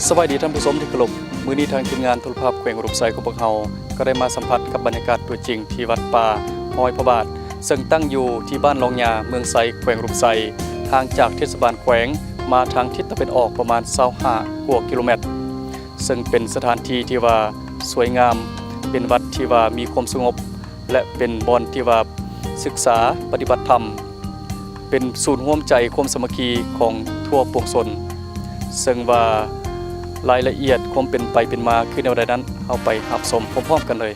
ສະບາຍດີທ່ານຜູ້ຊົມທີ່ເຄົາລົບ, ມື້ນີ້ທາງທີມງານໂທລະພາບແຂວງອຸດົມໄຊຂອງພວກເຮົາ ກໍໄດ້ມາສຳຜັດກັບບັນຍາກາດຕົວຈິງທີ່ວັດປ່າຫ້ອຍພະບາດ ເຊິ່ງຕັ້ງຢູ່ທີ່ບ້ານລອງຫຍ້າ ເມືອງໄຊ ແຂວງອຸດົມໄຊ, ຫ່າງຈາກເທດສະບານແຂວງມາທາງທິດຕາເວັນອອກປະມານຊາວຫ້າກວ່າກິໂລແມັດ. ເຊິ່ງເປັນສະຖານທີ່ທີ່ວ່າສວຍງາມ, ເປັນວັດທີ່ວ່າມີຄວາມສະຫງົບ ແລະ ເປັນບ່ອນທີ່ວ່າສຶກສາປະຕິບັດທຳ, ເປັນສູນຮວມໃຈຄວາມສາມັກຄີຂອງທົ່ວປວງຊົນ. ເຊິ່ງວ່າລາຍລະອຽດຄວາມເປັນໄປເປັນມາຄືແນວໃດນັ້ນ, ເຮົາໄປຮັບຊົມພ້ອມໆກັນເລີຍ.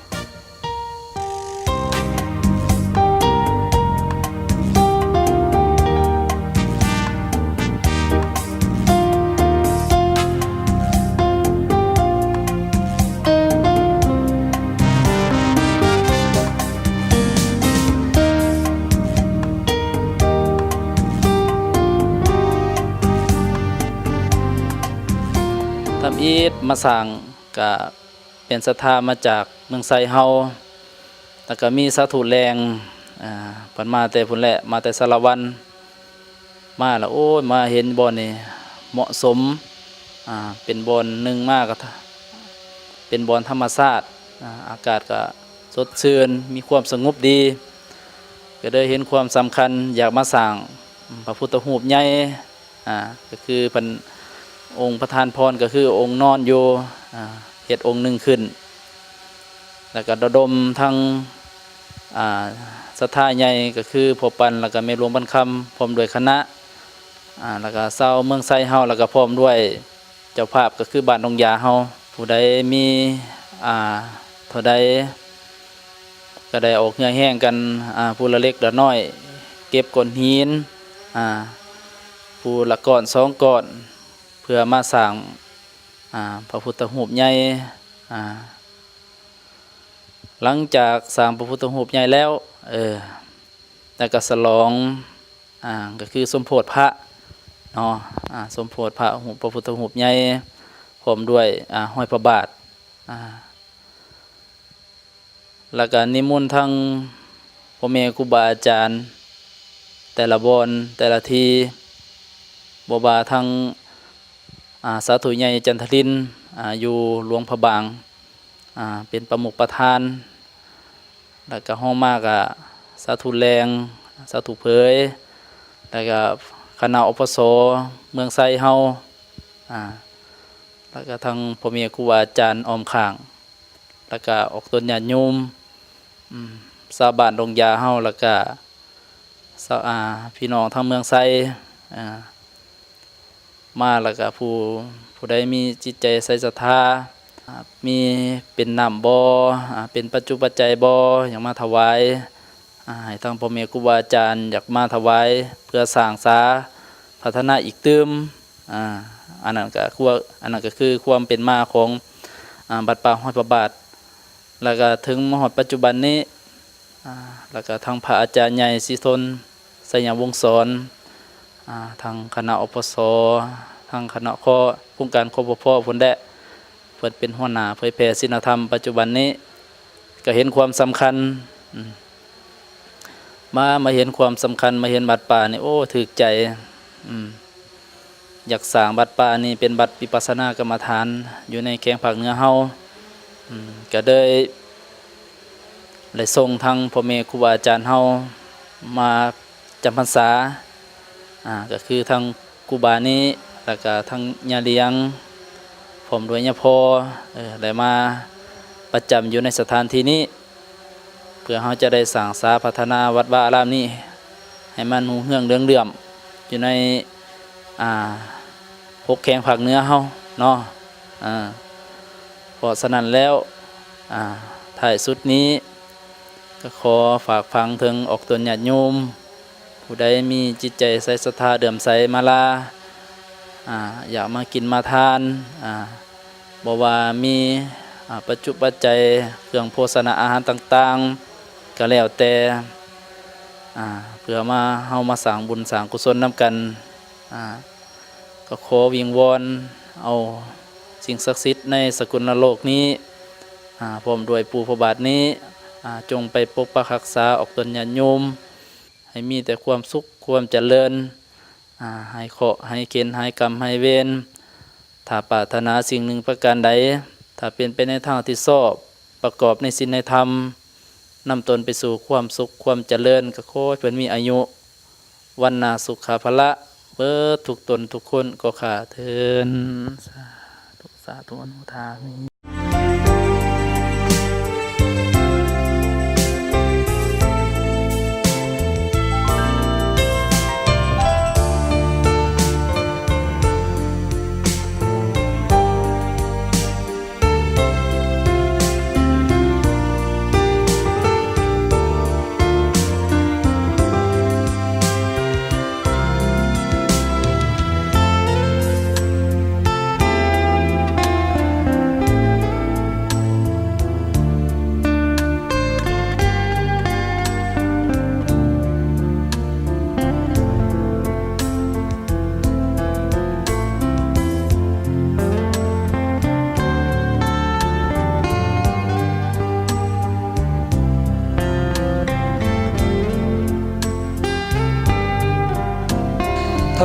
ທຳອິດມາສ້າງກະ ເປັນສັດທາມາຈາກເມືອງໄຊເຮົາ, ແລ້ວກໍມີສາທຸແຫຼ່ງ ອ່າ ເພິ່ນມາແຕ່ພຸ້ນແຫຼະ ມາແຕ່ສາລະວັນ ມາແລ້ວ ໂອ້ຍ ມາເຫັນບ່ອນນີ້ເໝາະສົມ, ອ່າ ເປັນບ່ອນໜຶ່ງມາກໍ ເປັນບ່ອນທຳມະຊາດ, ອ່າ ອາກາດກໍສົດຊື່ນ ມີຄວາມສະຫງົບດີ, ກໍເລີຍເຫັນຄວາມສຳຄັນ ຢາກມາສ້າງພະພຸດທະຮູບໃຫຍ່ ອ່າ ກໍຄືເພິ່ນ ອົງປະທານພອນກໍຄືອົງນອນຢູ່ ອ່າ ເຮັດອົງໜຶ່ງຂຶ້ນ, ແລ້ວກໍລະດົມທັງ ອ່າ ສັດທາໃຫຍ່ກໍຄືພໍ່ປັນ ແລ້ວກໍແມ່ຫຼວງພັນຄຳ ພ້ອມດ້ວຍຄະນະ ອ່າ ແລ້ວກໍຊາວເມືອງໄຊເຮົາ ແລ້ວກໍພ້ອມດ້ວຍ ເຈົ້າພາບກໍຄືບ້ານດອງຢາເຮົາ, ຜູ້ໃດມີ ອ່າ ເທົ່າໃດກໍໄດ້ອອກເຫື່ອແຮງກັນ ອ່າ ຜູ້ລະເລັກລະນ້ອຍ ເກັບກ້ອນຫີນ ອ່າ ຜູ້ລະກ້ອນສອງກ້ອນ ເພື່ອມາສ້າງ ອ່າ ພະພຸດທະຮູບໃຫຍ່ ອ່າ ຫຼັງຈາກສ້າງພະພຸດທະຮູບໃຫຍ່ແລ້ວ ເອີ ແລ້ວກໍສະຫຼອງ ອ່າ ກໍຄືສົມໂພດພະເນາະ ອ່າ ສົມໂພດພະຮູບ ພະພຸດທະຮູບໃຫຍ່ ພ້ອມດ້ວຍ ອ່າ ຫ້ອຍພະບາດ ອ່າ ແລ້ວກໍນິມົນທັງພໍ່ແມ່ຄູບາອາຈານ ແຕ່ລະບ່ອນ ແຕ່ລະທີ່ ບໍ່ວ່າທັງ ອ່າ ສາທຸໃຫຍ່ຈັນທະລິນ ອ່າ ຢູ່ຫຼວງພະບາງ ອ່າ ເປັນປະມຸກປະທານ ແລ້ວກະຮອງມາກະສາທຸແຫຼງ ສາທຸເຜີຍ ແລ້ວກະຄະນະ ອພສ ເມືອງໄຊເຮົາ ອ່າ ແລ້ວກະທັງພໍ່ແມ່ຄູບາອາຈານອ້ອມຂ້າງ ແລ້ວກະອອກຕົນຍາດໂຍມ ອືມ ຊາວບ້ານດົງຢາເຮົາ ແລ້ວກະຊາວ ອ່າ ພີ່ນ້ອງທາງເມືອງໄຊ ອ່າ ມາແລ້ວກະຜູ້ ຜູ້ໃດມີຈິດໃຈໃສສັດທາ ອ່າ ມີເປັນນ້ຳບໍ່ ອ່າ ເປັນປັດຈຸປັດໄຈບໍ່ ຢາກມາຖະຫວາຍ ອ່າ ໃຫ້ທາງພໍ່ແມ່ຄູບາອາຈານ ຢາກມາຖະຫວາຍເພື່ອສ້າງສາພັດທະນາອີກຕື່ມ ອ່າ ອັນນັ້ນກະຄື ອັນນັ້ນກະຄືຄວາມເປັນມາຂອງ ອ່າ ວັດປ່າຫ້ອຍພະບາດ ແລ້ວກະເຖິງມາຮອດປັດຈຸບັນນີ້ ອ່າ ແລ້ວກະທັງພະອາຈານໃຫຍ່ສີທົນ ໄຊຍະວົງສອນ ອ່າ ທັງຄະນະ ອພສ ທັງຄະນະ ຄ ໂຄງການ ຄພພ ພຸ້ນແຫຼະ ເພິ່ນເປັນຫົວໜ້າເຜີຍແຜ່ສິນລະທຳປັດຈຸບັນນີ້ ກະເຫັນຄວາມສຳຄັນ ອືມ ມາ ມາເຫັນຄວາມສຳຄັນ ມາເຫັນວັດປ່ານີ້ ໂອ້ ຖືກໃຈ ອືມ ຢາກສ້າງວັດປ່ານີ້ເປັນວັດວິປັດສະນາກຳມະຖານຢູ່ໃນແຂວງພາກເໜືອເຮົາ ອືມ ກະເລີຍໄດ້ສົ່ງທັງພໍ່ແມ່ຄູບາອາຈານເຮົາມາຈຳພັນສາ ອ່າ ກະຄືທັງຄູບານີ້ ແລ້ວກະທັງຍ່າຫຼຽງ ພ້ອມດ້ວຍຍ່າພໍ່ ເອີ ໄດ້ມາປະຈຳຢູ່ໃນສະຖານທີ່ນີ້ ເພື່ອເຮົາຈະໄດ້ສ້າງສາພັດທະນາວັດວາອາຣາມນີ້ໃຫ້ມັນຮຸ່ງເຮືອງເຫຼືອງເຫຼື້ອມຢູ່ໃນ ອ່າ ຫົກແຂວງພາກເໜືອເຮົາເນາະ ອ່າ ເພາະສະນັ້ນແລ້ວ ອ່າ ທ້າຍສຸດນີ້ ກໍຂໍຝາກຝັງເຖິງອອກຕົນຍາດໂຍມ ຜູ້ໃດມີຈິດໃຈໃສສັດທາເຫຼື້ອມໃສມາລາ ອ່າ ຢາກມາກິນມາທານ ອ່າ ບໍ່ວ່າມີ ອ່າ ປັດຈຸປັດໄຈ ເຄື່ອງໂພຊະນາອາຫານຕ່າງໆ ກໍແລ້ວແຕ່ ອ່າ ເພື່ອມາ ເຮົາມາສ້າງບຸນສ້າງກຸສົນນຳກັນ ອ່າ ກໍຂໍວິງວອນເອົາສິ່ງສັກສິດໃນສະກຸນນະໂລກນີ້ ອ່າ ພ້ອມດ້ວຍປູ່ພະບາດນີ້ ອ່າ ຈົ່ງໄປປົກປັກຮັກສາອອກຕົນຍາດໂຍມ ໃຫ້ມີແຕ່ຄວາມສຸກຄວາມຈະເລີນ ອ່າ ຫາຍເຄາະຫາຍເຂັນຫາຍກຳຫາຍເວນ ຖ້າປາດຖະໜາສິ່ງໜຶ່ງປະການໃດ, ຖ້າເປັນໄປໃນທາງທີ່ຊອບ, ປະກອບໃນສິນໃນທຳ, ນຳຕົນໄປສູ່ຄວາມສຸກຄວາມຈະເລີນ, ກໍຂໍໃຫ້ເພິ່ນມີອາຍຸ ວັນນະສຸຂະພະລະ ເບິດທຸກຕົນທຸກຄົນກໍຂ້າເທີນ. ສາທຸ ສາທຸ ອະນຸໂມທາມິ.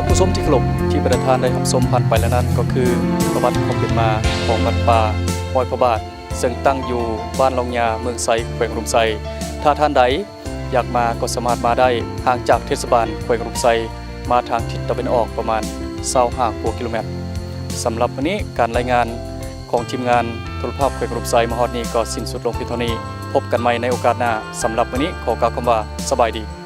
ທ່ານຜູ້ຊົມທີ່ເຄົາລົບ, ທີ່ປະທານໄດ້ຮັບຊົມຜ່ານໄປແລ້ວນັ້ນ ກໍຄືປະຫວັດຄວາມເປັນມາຂອງວັດປ່າຮອຍພະບາດ ເຊິ່ງຕັ້ງຢູ່ບ້ານລອງຫຍ້າ ເມືອງໄຊ ແຂວງອຸດົມໄຊ. ຖ້າທ່ານໃດ ຢາກມາກໍສາມາດມາໄດ້, ຫ່າງຈາກເທດສະບານແຂວງອຸດົມໄຊມາທາງທິດຕາເວັນອອກປະມານຊາວຫ້າກວ່າກິໂລແມັດ. ສຳລັບມື້ນີ້ ການລາຍງານຂອງທີມງານໂທລະພາບແຂວງອຸດົມໄຊມາຮອດນີ້ກໍສິ້ນສຸດລົງພຽງເທົ່ານີ້. ພົບກັນໃໝ່ໃນໂອກາດໜ້າ. ສຳລັບມື້ນີ້ ຂໍກ່າວຄຳວ່າສະບາຍດີ.